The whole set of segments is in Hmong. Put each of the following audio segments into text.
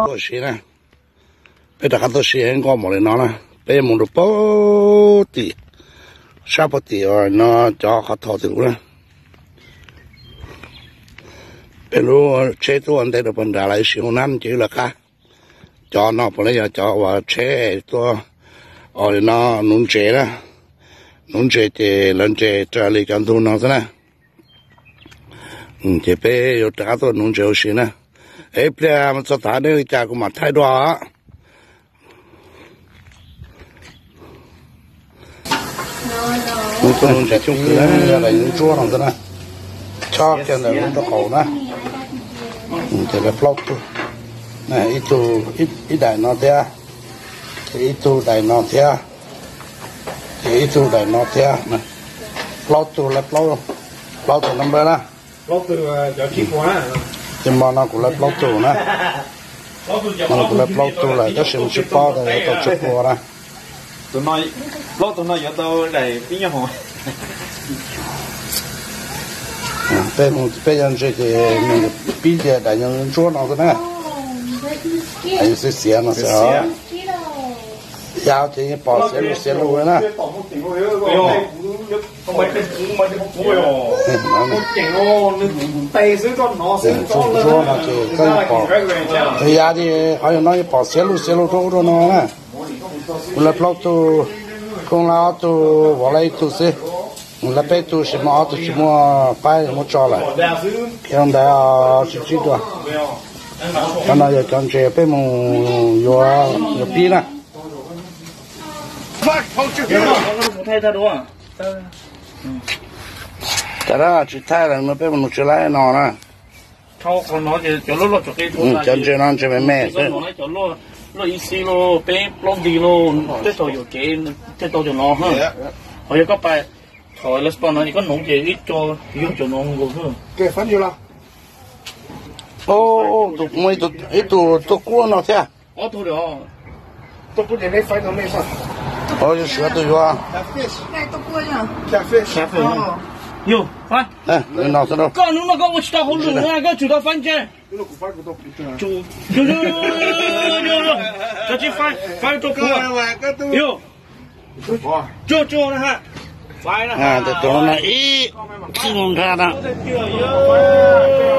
Tuaj si na, peb rov qab tuaj si nkoj mus li no na, peb mus rau pem tim, sab pem tim no cov qhov thom tim lub na. Peb lub tsheb tuaj ua ntej rau pem nrad lawm, ib sim ua nab ces wb lawv qab. Cov no puav leej yog cov uas tsheb tuaj ua li no nuv ntses na, nuv ntses ces lawv ntses raws li cov ntug no xwb na. Ces peb yuav rov qab tuaj nuv ntses ua si na. Es pliag mus txog tom deb li cas kuv mam thaij dua. Nuv ntses coob kawg, yog daim ntsuab no xwb na, chob kiag ntawm lub nraub qaum na. Ces lawv plaub tug, ib tug, ib daim no thiab, ces ib tug daim no thiab, ces ib tug daim no thiab. Plaub tug, lawv plaub tug number na. Ces mo no kuv lawv plaub tug na, mo no kuv lawv plaub tug lawm tab sis mas tsis paub tias yuav tau tsib puas na. Peb mus peb yuav ntses ces nws pib cia daim ntsuab no xwb na, daim xiav xiav no xwb os. Yog ces yeej pom xiav lug xiav lug na. Ntsuab no ces koj yeej pom, yav ces qhov no yeej pom xiav lug xiav lug rau ub rau no na. Kuv lawv plaub tug, Koob lawv ob tug, Vauv lawv ib tug xwb. Lawv peb tug sis mas ob tug tsis muaj faib muab tso lawm. Khiav ntawd tsis ntsib dua. Qhov no yog cov ntses peb mus yuav, yuav pib na. Cov no tsis thaij lawm, peb mus nug tsis laib no na. Cov ntses no ntses me me xwb. Tej tau cov no, ho yog koj pais thov lawv spot no ces koj nuv ces ib co yog cov no nkaus xwb. Ib tug tuaj kub no thiab. Ob tug, yuav siv tus yuav. Koj hnub no koj ua tsis tau hauj lwm na, koj tsum tau faib ntses. Cov tsis faib, faib rau kuv. Cuag cuag na ha. Faib na ha. Tus no ib txwv no nrag na,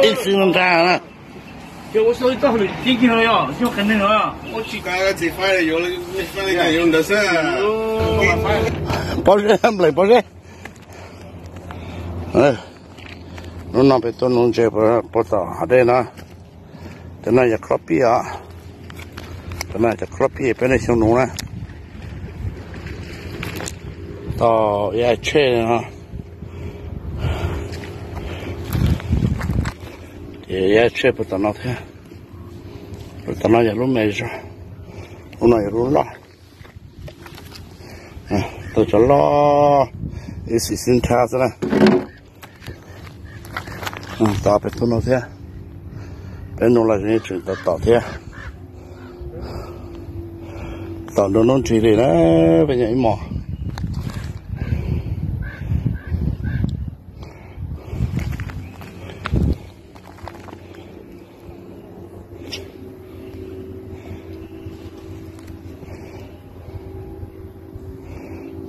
ib txwv no nrag na. Pov zeb, nplaim pov zeb. Lub no peb tuaj nuv ntses puag tom hav dej no. Cov no yog crappie os. Cov no cov crappie peb nej xyoo nuv na. Tom ib tsheb no. Ces ib tsheb puag tom no thiab. Puag tom no yog lub me zog, lub no yog lub loj. Tau cov loj, ib xim xwb nrhab xwb na. Tom peb tuaj nuv thiab, peb nuv los yeej tseem tom tom thiab. Tom nroo nub nrig li na, peb nyob ib hmos.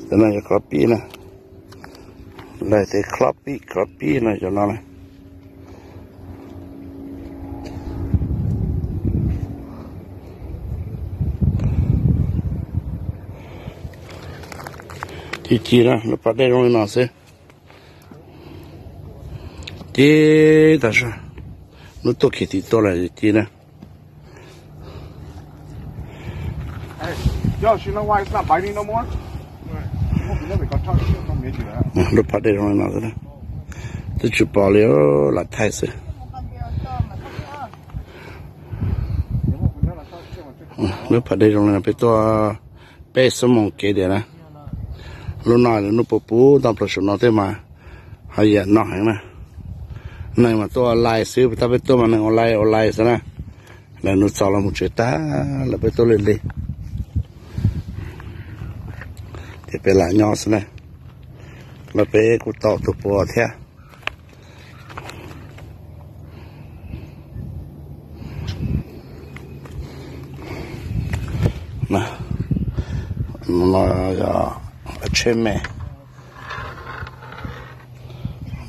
Cov no yog crappie na, lawv tias crappie, crappie no cov no na. Ci ci na, lub pas dej zoo li no xwb. Ci tas zog, lub tuaj khiav tim tuaj lawm ci na. Lub pas dej zoo li no xwb, twb tsis pom li, lam thaij xwb. Lub pas dej zoo li no peb tuaj peb xuab moos kev tiag na. Lub no lub nub puv puv tau plaws saum no thiab mas ho yam no heev na. Neeg mas tuaj online xwb, tab peb tuaj mas neeg online online xwb na. Lawv nug txog los mus tsev tag lawm, peb tuaj lig lig. Ces peb lam nyob xwb na. Mas peb kuj tau tus puas thiab. No yog tsheb me,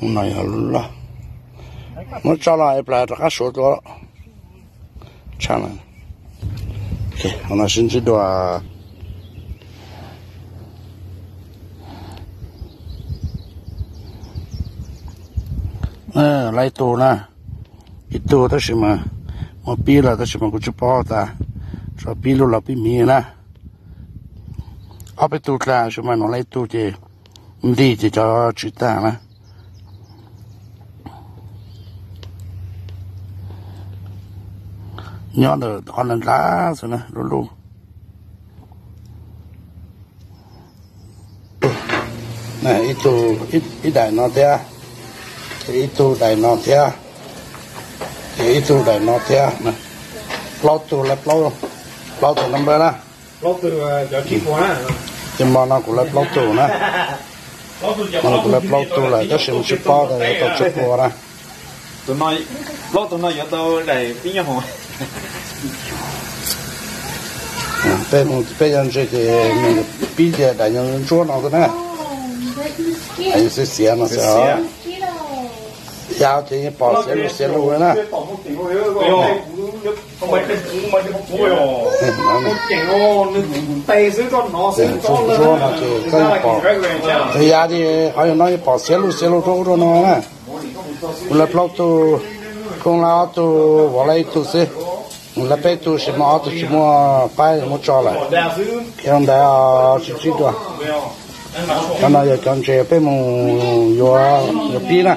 no yog lub loj. Muab tso los es plas rov qab suav dua. Tshaj no, no sib ntsib dua. Lawv ib tug na, ib tug tab sis mas muaj pib lawm tab sis mas kuv tsis paub tas tso pib lub los pib miv na. Ob peb tug dlha sis mas no lawv ib tug ces nti ces cov tsis tag na. Nyob ntawm qhov ntawd ntag xwb na, lub lub. Ib tug, ib daim no thiab, ces ib tug daim no thiab, ces ib tug daim no thiab. Plaub tug lawv, plaub tug number na. Ces mo no kuv lawv plaub tug na. Mo no kuv lawv plaub tug lawm tab sis mas tsis paub tas yuav tau tsawg pua na. Plaub tug no yuav tau daim pib nyob hauv. Peb mus peb yuav ntse ces nws pib tias daim ntsuab no xwb na. Daim xiav xiav no xwb os. Yog ces yeej pom xiav lug xiav lug na. Ntsuab no ces koj yeej pom, yog ces qhov no yeej pom xiav lug xiav lug rau ub rau no na. Kuv lawv plaub tug, Koob lawv ob tug, Vauv lawv ib tug xwb. Lawv peb tug sis mas ob tug tsis muaj qaib muab tso lawm. Khiav ntawd tsis ntsib dua. Cov no yog cov ntses peb mus yuav, yuav pib na.